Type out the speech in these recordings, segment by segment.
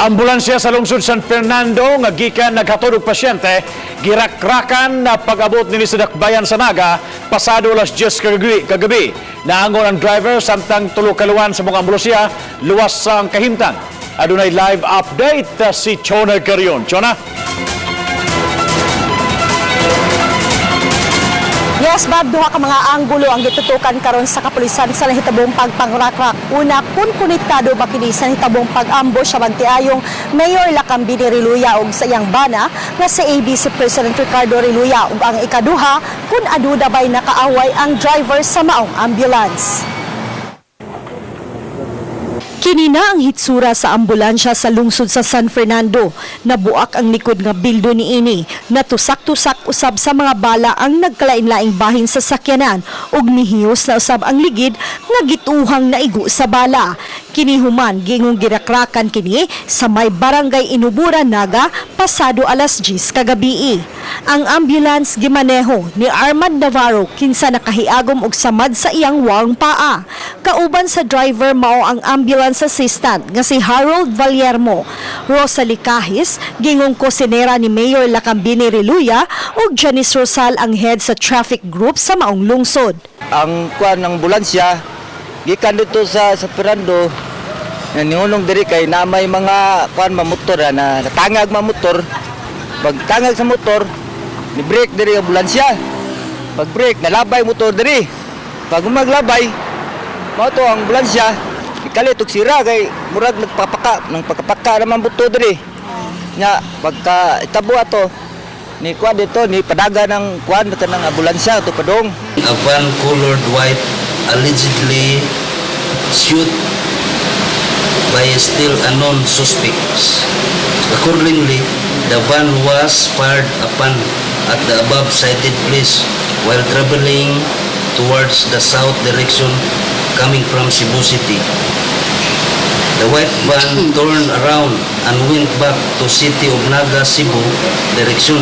Ambulansya sa lungsod San Fernando nga gikan naghatod og pasyente girakrakan na pag-abot nini sa dakbayan sa Naga pasado alas 10 kagabi. Naangon ang driver samtang tulo ka luwan sa mga ambulansya luwas sa ang kahimtang. Adunay live update si Chona Carion. Chona? Yes, Bob, duha ka mga anggulo ang gitutukan karon sa kapulisan sa nahitabong pagpangrakrak. Una, kun konektado ba kini sa nahitabong pag-ambush sa bantiayong Mayor Lakambini Reluya og sa iyang bana nga si ABC President Ricardo Reluya, ug ang ikaduha, kun aduda bay nakaaway ang driver sa maong ambulance. Kini na ang hitsura sa ambulansya sa lungsod sa San Fernando. Nabuak ang likod nga bildo ni ini. Natusak-tusak usab sa mga bala ang nagkalain-laing bahin sa sakyanan ug nihiyos na usab ang ligid nga gituhang naigo sa bala. Kini human gingong girakrakan kini sa may barangay Inuburan, Naga, pasado alas 10 kagabi. Ang ambulance gimaneho ni Armand Navarro, kinsa nakahiagom og samad sa iyang wang paa. Kauban sa driver mao ang ambulance assistant nga si Harold Valiermo, Rosalie Cahis, gingong kusinera ni Mayor Lakambini Reluya, ug Janice Rosal, ang head sa traffic group sa maong lungsod. Ang kuan ng ambulansya gikan dito sa Fernando na nihunong diri kay na may mga kuan mamotor na natangag mamotor. Pag tangag sa motor, ni brake diri ang ambulansya. Pag brake, nalabay motor diri. Pag maglabay mao to ang ambulansya ikalit og sira kay murag nagpapaka nang pagkapaka naman buto diri nya. Pagka itabo ato ni kuan dito ni padaga ng kuan kanang ambulansya to padong. A van colored white allegedly shoot by a still unknown suspects. Accordingly, the van was fired upon at the above cited place while traveling towards the south direction coming from Cebu City. The white van turned around and went back to city of Naga, Cebu direction.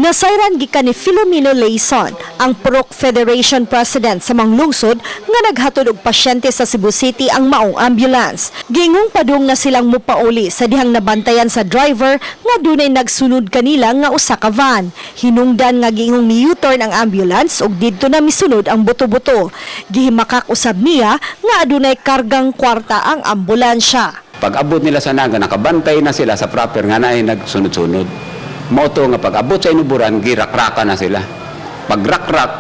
Nasayran gikan ni Filomeno Layson, ang Purok Federation President sa Manglungsod, nga naghatod og pasyente sa Cebu City ang maong ambulance. Gingong padung na silang mupauli sa dihang nabantayan sa driver nga dunay nagsunod kanila nga usa ka van. Hinungdan nga gingong ni-U-turn ang ambulance ug didto na misunod ang buto-buto. Gihimakak usab niya nga adunay kargang kwarta ang ambulansya. Pag abot nila sa Naga, nakabantay na sila sa proper nga naay nagsunod-sunod. Mao to nga pag abot sa Inuburan, girakraka na sila. Pagrakrak,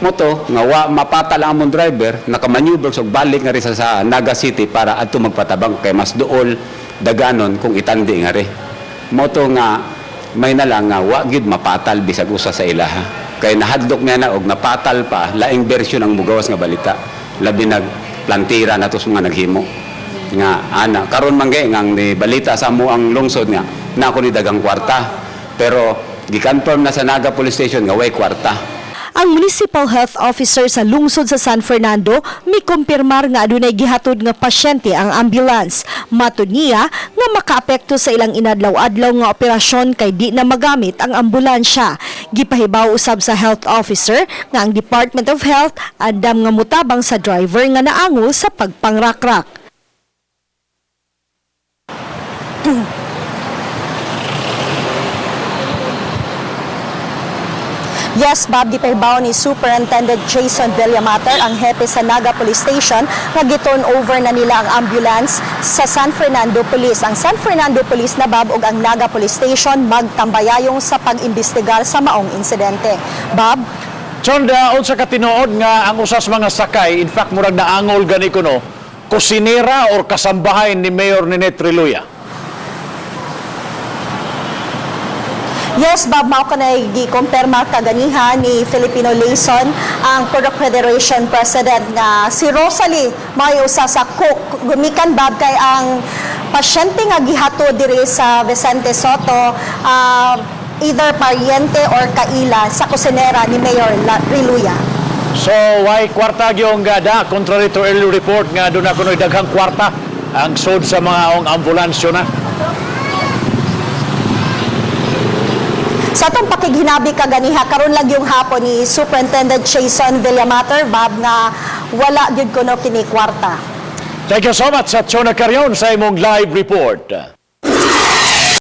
mao to nga wa mapatal ang among driver, nakamaneuver so balik nga rin sa Naga City para adto magpatabang kay mas duol daganon kung itandi nga ri. Mao to nga may na lang nga wa gid mapatal bisag usa sa ilaha. Kay nahadlok niya na og napatal pa, laing bersyon ang mugawas nga balita. Labi nag plantira na to sa mga naghimo nga ana karon man gay ngang ni balita sa amo ang lungsod nga na ako ni dagang kwarta, pero gi-confirm na sa Naga Police Station nga way kwarta. Ang Municipal Health Officer sa lungsod sa San Fernando mikumpirmar nga adunay gihatod nga pasyente ang ambulance. Matud niya nga makaapekto sa ilang inadlaw-adlaw nga operasyon kay di na magamit ang ambulansya. Gipahibaw usab sa health officer nga ang Department of Health andam nga mutabang sa driver nga naangol sa pagpangrakrak. Yes, Bob, gipahibaw ni Superintendent Jason Villamater, ang hepe sa Naga Police Station, nga gi-turn over na nila ang ambulance sa San Fernando Police. Ang San Fernando Police na, Bob, ug ang Naga Police Station magtambayayong sa pag-imbestigar sa maong insidente. Bob? Chona, unsa ka tinuod nga ang usa sa mga sakay, in fact murag naangol gani kuno, kusinera or kasambahay ni Mayor Ninette Reluya? Yes, Bob, mao kanay gikumpirma kaganiha ni Filipino Layson, ang Purok Federation President, nga si Rosalie may usa sa cook. Gumikan, Bob, kay ang pasyente nga gihatod diri sa Vicente Soto either pariente or kaila sa kusinera ni Mayor Reluya. So, way kwarta gyung gada contrary to early report nga doon ako daghang kwarta ang sud sa mga ong ambulansya na? Sa atong pakighinabi kaganiha karon lang yung hapon ni Superintendent Jason Villamater, Bob, nga wala gyud kuno kini kwarta. Thank you so much sa Chona Carion sa imong live report.